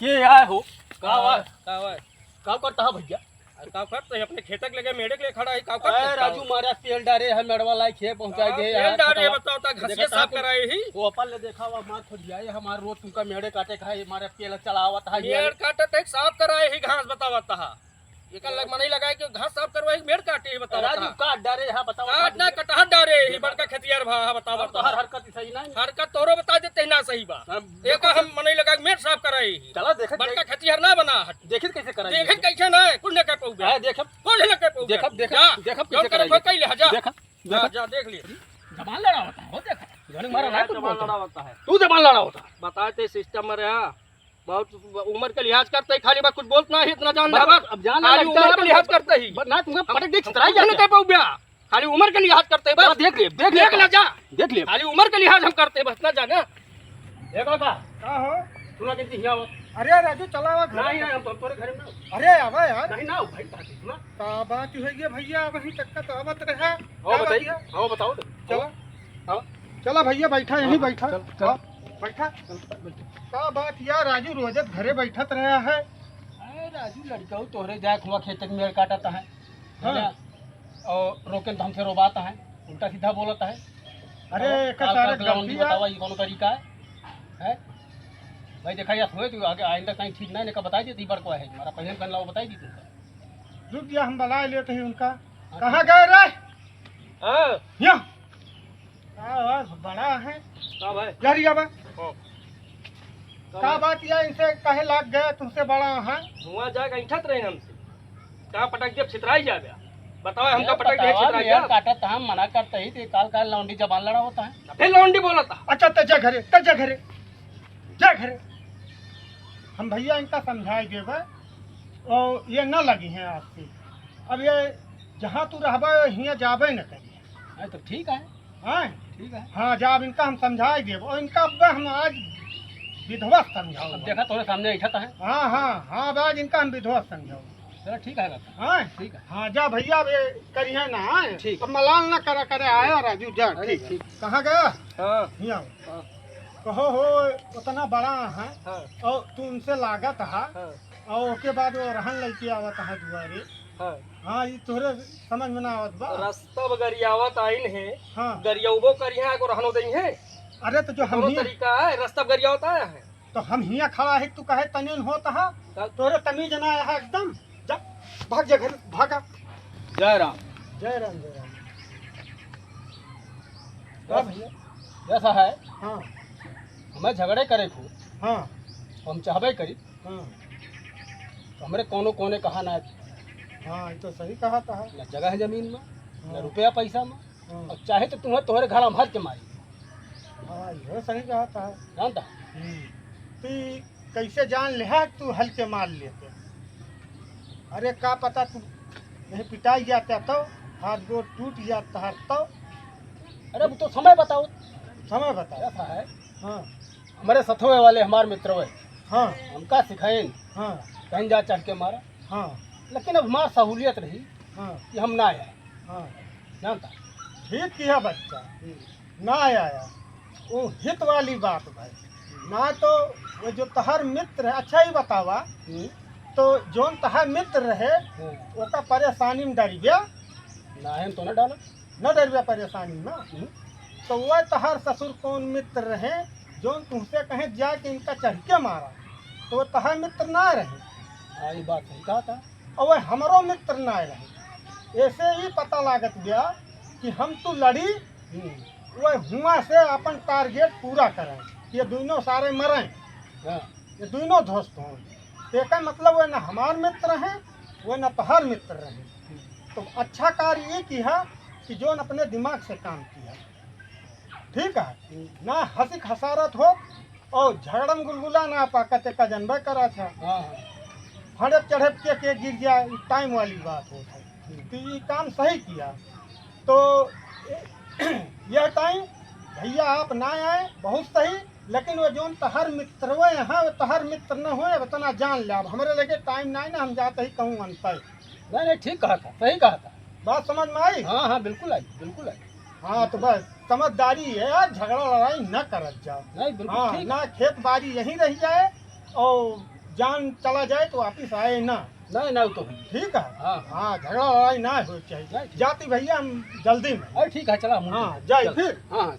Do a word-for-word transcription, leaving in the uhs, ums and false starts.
ये आए हो। का हुआ? का हुआ? का करता है भैया? अरे का करता है? अपने खेतक लेके मेड़े के लिए खड़ा है, का करता है? अरे राजू, मारा तेल डारे है, मेड़वा लाई खेत पहुंचाई दे, तेल डारे है, बताओ ता, घसिया साफ कराए ही। वो अपन ले देखा हुआ, मार खोद जाए, हमार रोज तुमका मेड़े काटे का है, हमारा तेल चलावत है, मेड़ काटत है, साफ कराए ही, घास बतावत है। एकर लग मनई लगाए के घास साफ करवाई, मेड़ काटे ही बतावत है। राजू, काट डारे है, बतावत है। काट ना, कटहर डारे ही, बड़का खेतियार भा, बतावत है। हरकत सही ना। हरकत तोरो बता देते ही ना सही बा। एका हम मनई लगाए के मेड़ साफ कराए ही। चला देखे, बड़का खेतियार ना बना हट। देखित कैसे कराई? देखित कैसे ना है? कुछ ना कर पउबे। हाँ, देखब। कुछ ना कर पउबे। देखब, देखब, जा। देखब जौन कैसे करे कराई? कोई कह ले, जा। देखब, जा, देखब। जा, देख लिए। जबान लड़ावत है, हो देखा। जाने मारा ना, कुछ जबान बोलता है। लड़ावत है। तू जबान लड़ावत है। बताए ते सिस्टम में रहा। बहुत उम्र के लिहाज करते ही, खाली बस कुछ बोलत ना ही, इतना जान ले बस, बस। अब जान खाली लगता उम्र है, के लिहाज करते ही। बस ना, तुमका पटक देख, चितराई कुछ ना जाता। कर पउबे। खाली उम्र के लिहाज करते बस। हाँ, देख ले, देख ले। देख ना जा। देख ले। खाली उम्र के लिहाज हम करते बस, ना जा ना। ए काका। का हो? सुना के हियाँ आवत। अरे राजू, चला आवा घर। नहीं, नहीं, हम तो तोरे घर में ना। अरे आवा यार। नहीं ना, भाई, ताकि सुना। का बात हो गई भैया, अबहीं तक का तो आवत रहा। हाँ, का बात बताइए। है? हाँ, बताओ तो। चला। हाँ। चला भैया, बैठा, यहीं हाँ, बैठा। चल, चल। हाँ, बैठा। चल, बैठ। का बात यार, राजू रोजत घरे बैठत रहा है। अरे राजू, लड़का हो, तोहरे जाए हुआ खेत में मेड़ काटत है। हाँ। है ना? और रोकेन तो हमसे रोबात है, उल्टा सीधा बोलत है। अरे, बताओ, एकर काल सारे काल के लौंडी गलती है। बतावा, ई कौन तरीका है? हैं? भाई, देखा, यह होए तो आगे आइंदा कहीं ठीक ना है, नहीं का बताई देती, बड़को है हमारा, पहले कन लाओ, बताई दी तुमका। रुक जा, हम बुला लेते हैं उनका। हाँ, कहाँ ठीक। गए रे? हाँ। या। का बात बड़ा है। का भाई? जा रिया बा। हाँ। का का भाई? बात या इनसे कहे लाग गए तुमसे बड़ा है? हुआ जाके ऐंठत रहे हमसे। का पटक दिया, छितराई जाबे। बताओ, हमका यार, पटक दिया, बतावा, छितराई मेड़ जाबे। काटत हम मना करते ही, तो काल काल लौंडी जबान लड़ावत है। फिर लौंडी बोलत है। अच्छा, तो जा घरे, तो जा घरे, जा घरे। हम भैया इनका समझाई देबे, और ये न लगी हैं आज से। अब ये जहाँ तू रहबे, हियाँ जाबे न करी। अरे, तो ठीक है। हाँ? ठीक है। हाँ, जा, अब इनका हम समझाई देब। और इनका अब हम आज विधवा समझाओ। अब देखा, तोरे सामने ऐठत है। हाँ, हाँ, हाँ, अब आज इनका हम विधवा समझाओ। चलो, ठीक है काका। हाँ? ठीक है। हाँ, जा भैया, अब ये करिहे ना, हाँ? ठीक। अब मलाल ना करा करे, आया राजू, जा, अरे, ठीक। ठीक। कहाँ गया? हाँ। हियाँ आओ। हाँ। कहो हो, उतना बड़ा है, हाँ। और तू उनसे लागत है, हाँ। और ओके बाद वो रहन लइके आवत है दुआरे। हाँ। हाँ, ई तोहरे समझ में ना आवत बा। रस्ता गरियावत आइन है, हाँ। गरियउबो करिहे, को रहनो दइहे। अरे, तो जो हम दोनों ही तरीका है, रस्ता गरियावत आया है। तो हम हियाँ खड़ा है, तू कहे तनिन होत है, तब तोरे तमीज ना आया है एकदम। जा, भाग जा घर, भागा। जय राम। जय राम, जय राम। का बस, भैया? जैसा है, हाँ। हमें झगड़े करे को, हाँ। हम चाहबे करी, हाँ। तो हमरे कोनो कोने कहा ना। हाँ, ये तो सही कहा था। ना जगह है जमीन में, ना हाँ। रुपया पैसा में। हाँ। और चाहे तो तुम्हें तोहरे घर हम हर के मारी। हाँ, ये सही कहा था। जानता? हम्म। तू कैसे जान ले हा तू हल्के मार लेते? अरे का पता तू नहीं पिटाई जाता तो, हाथ गोड़ टूट जाता हर तो। अरे अब तो समय बताओ। समय बताओ। ऐसा है। हाँ। हमारे सथवे वाले हमारे मित्र हुए। हाँ। हमका सिखाइन। हाँ। कहीं जा चढ़ के मारा। हाँ। लेकिन अब हमार सहूलियत रही हाँ। कि हम ना आए। हाँ। जानता? ठीक किया बच्चा। हम्म। ना आया। वो हित वाली बात भाई। ना तो वो जो तहर मित्र है, अच्छा ही बतावा। हम्म। तो जोन तहर मित्र रहे, हम्म। ओका परेशानी में डर गया। ना है तो ना डाला। न डरबे परेशानी में। हम्म। तो वह तहार ससुर कौन मित्र रहे, जौन तुमसे कहे जाके इनका चढ़ के मारा, तो वह तहार मित्र ना रहे। हाँ, ये बात सही कहा था। और वह हमरो मित्र ना रहे। ऐसे ही पता लागत गया कि हम तो लड़ी, हम्म। वह हुआ से अपन टारगेट पूरा करें, ये दोनों सारे मरें। हाँ। ये दोनों दोस्त हों। तो एकर मतलब वह न हमार मित्र हैं, वह न तोहार मित्र रहे। तो अच्छा कार्य ये किया कि जौन अपने दिमाग से काम किया। ठीक है, ना हंसी खसारत हो और झगड़म गुलगुला ना पाकत का जनबे करा था। हाँ, हाँ। फड़प चढ़प के, के गिर गया, टाइम वाली बात होत है। तो ये काम सही किया। तो यह टाइम भैया आप ना आए, बहुत सही, लेकिन वो जौन तहर मित्र हुए हैं, वो तहर मित्र न हुए, अब इतना जान ले। अब हमरे लगे टाइम ना है ना, हम जाते ही कहूँ अनपढ़। नहीं, नहीं, ठीक कहा था, सही कहा था। बात समझ में आई? हाँ, हाँ, बिल्कुल आई, बिल्कुल आई। हाँ, तो बस समझदारी है यार, झगड़ा लड़ाई न करत जाओ। नहीं, बिल्कुल हाँ, ठीक। ना खेत बाड़ी यहीं रह जाए और जान चला जाए तो वापिस आए ना। नहीं, नहीं, वो तो है। ठीक है? हाँ। हाँ, झगड़ा लड़ाई ना हो चाहिए। नहीं, ठीक। जाती भैया हम जल्दी में। अरे ठीक है, चला हम। हाँ, जाए चल। फिर। हाँ, हाँ।